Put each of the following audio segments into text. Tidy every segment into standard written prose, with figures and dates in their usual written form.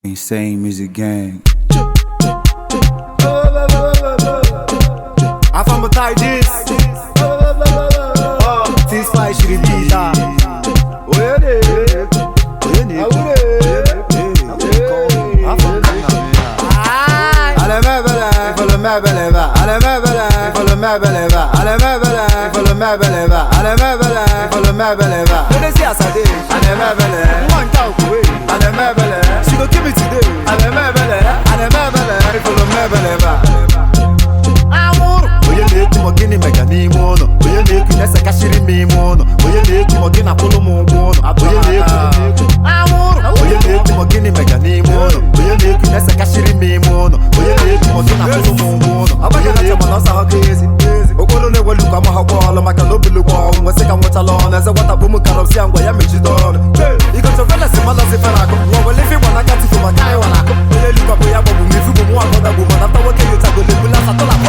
Insane Music Gang. Afam Tajdis T-Spy Shiribita. She go give me today. Anwụrụ. Onye na-ekwu ma gịnị mega n'ime ụlọ, onye na-ekwu na-esekashiri m ime ụlọ, onye na-ekwu ma gị na-akwụlụ m ụgwọ ụlọ, onye na-ekwu Anwụrụ. onye na-ekwu ma gịnị mega n'ime ụlọ, onye na-ekwu na-esekashiri m ime ụlọ, onye na-ekwu ma gị na-akwụlụ m ụgwọ ụlọ, onye Agbagala na-ekwu mana ọsọ ahụ ezi okporo na-ewelu ka amahakwa ọlụ maka na obilukwa ọnwụ nwesị ka nwetala ọnụ eze nwata bụ m karọsi ngwa ya mechite ọnụ igotofelesi malazi ferakụ nwa wele ife ịgba n'aka tufu maka anyị nwara akụ onye lukọpụ ya gbọbụ m ifu bụ nwa agọdagbu mana ta nwoke yochagolebula satọlapụ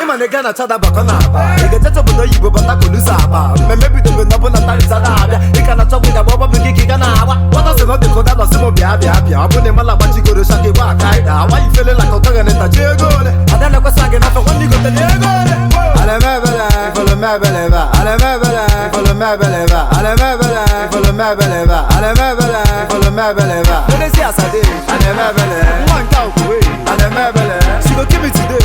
ịma na ị gaa na chada bakọ na aba ị ga-echecha obodo oyibo bata kolusa aba mmemme bidobe na ọbụna tarịta na-abịa ị ka na-achọgbu ya gba ọgbabụ gị ka ị ga na-agba nwata sị na ọ dị ka ụda nọsị m bịa bịa bịa ọ bụ na ịmala agbachigoro shaka igba aka ịda awa ifele la ka ọkọghanịta ji ego ole ada na-ekwesị gị n'afọ nwanne igotere ego ole. Onye asade nwa nke okwuwe. She go give me today.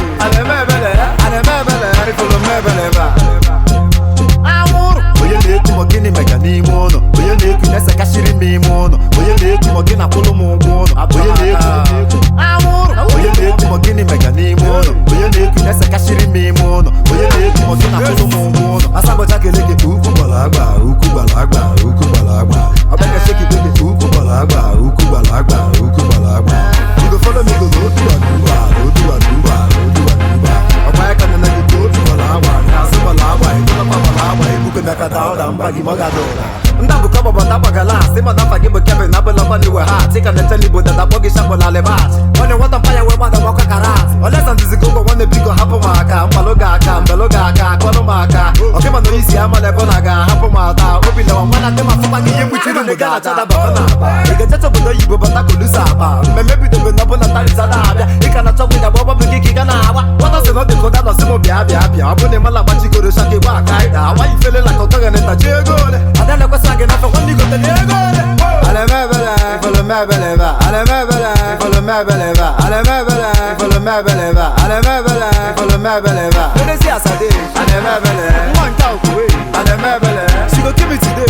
Anwụrụ. Onye na-ekwu ma gịnị mega n'ime ụlọ, onye na-ekwu na-esekashiri m ime ụlọ, onye na-ekwu ma gị na-akwụlụ m ụgwọ ụlọ, onye na-ekwu Anwụrụ. onye na-ekwu ma gịnị mega n'ime ụlọ, onye na-ekwu na-esekashiri m ime ụlọ, onye na-ekwu ma gị na-akwụlụ m ụgwọ ụlọ. Asagbacha keleke ukwu gbara agba, ukwu gbara agba, ukwu gbara agba. Abaka sheki beke ukwu gbara agba, ukwu gbara agba, ukwu gbara agba. You go follow me go n'otu aduba, n'otu aduba, n'otu aduba. Ọkwa ya ka nana gị ka otu gbara agba, n'azụ gbara agba, ịkọlọkpa gbara agba, ibuke mekata ụda mba gị ma ọ ga-ada ụda. Ndabụkọ gbabata gbagala asị mana afa gị bụ Kevin abụlakwa n'iwe ha chika na-eche n'igbo dada kpọ gị shapụl alibat onye nwata mpa ya wee gbada gbakwa karat olesa nzizigo ụgwọ nwanne biko hapụ m aka mkpalụ gị aka mbelụ gị aka akọnụ m aka ọkịma na onye isi ama na ebe ọ na-aga hapụ m ata obi lewa nwana dị ma fụkwa gị ihe mkpuchiri mgbe ga-acha dabakọ na aba ị ga-echecha obodo oyibo bata kolusa aba mmemme bidobe na ọbụna tarịta na-abịa ị ka na-achọgbu ya gba ọgbabụ gị ka ị ga na-agba nwata sị na ọ dị ka ụda nọsị m bịa bịa bịa ọ bụ na ịmala agbachigoro shaka igba aka ịda awa ifele la ka ọkọghanịta ji ego ole ada na-ekwesị gị n'afọ nwanne igotere ego ole. Onye asade nwa nke okwuwe. She go give me today.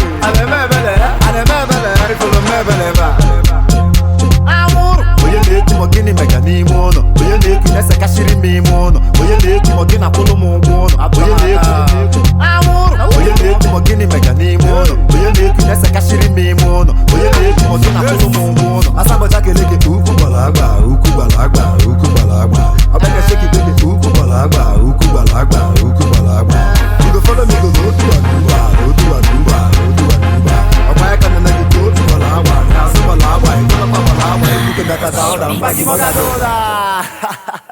Anwụrụ. Onye na-ekwu ma gịnị mega n'ime ụlọ, onye na-ekwu na-esekashiri m ime ụlọ, onye na-ekwu ma gị na-akwụlụ m ụgwọ ụlọ, onye na-ekwu Anwụrụ. onye na-ekwu ma gịnị mega n'ime ụlọ, onye na-ekwu na-esekashiri m ime ụlọ, onye na-ekwu ma gị na-akwụlụ m ụgwọ ụlọ. Asagbacha keleke ukwu gbara agba, ukwu gbara agba, ukwu gbara agba. Abaka sheki beke ukwu gbara agba, ukwu gbara agba, ukwu gbara agba. You go follow me go n'otu aduba, n'otu aduba, n'otu aduba. Ọkwa ya ka nana gị ka otu gbara agba, n'azụ gbara agba, ịkọlọkpa gbara agba, ibuke mekata ụda mba gị ma ọ ga-ada ụda.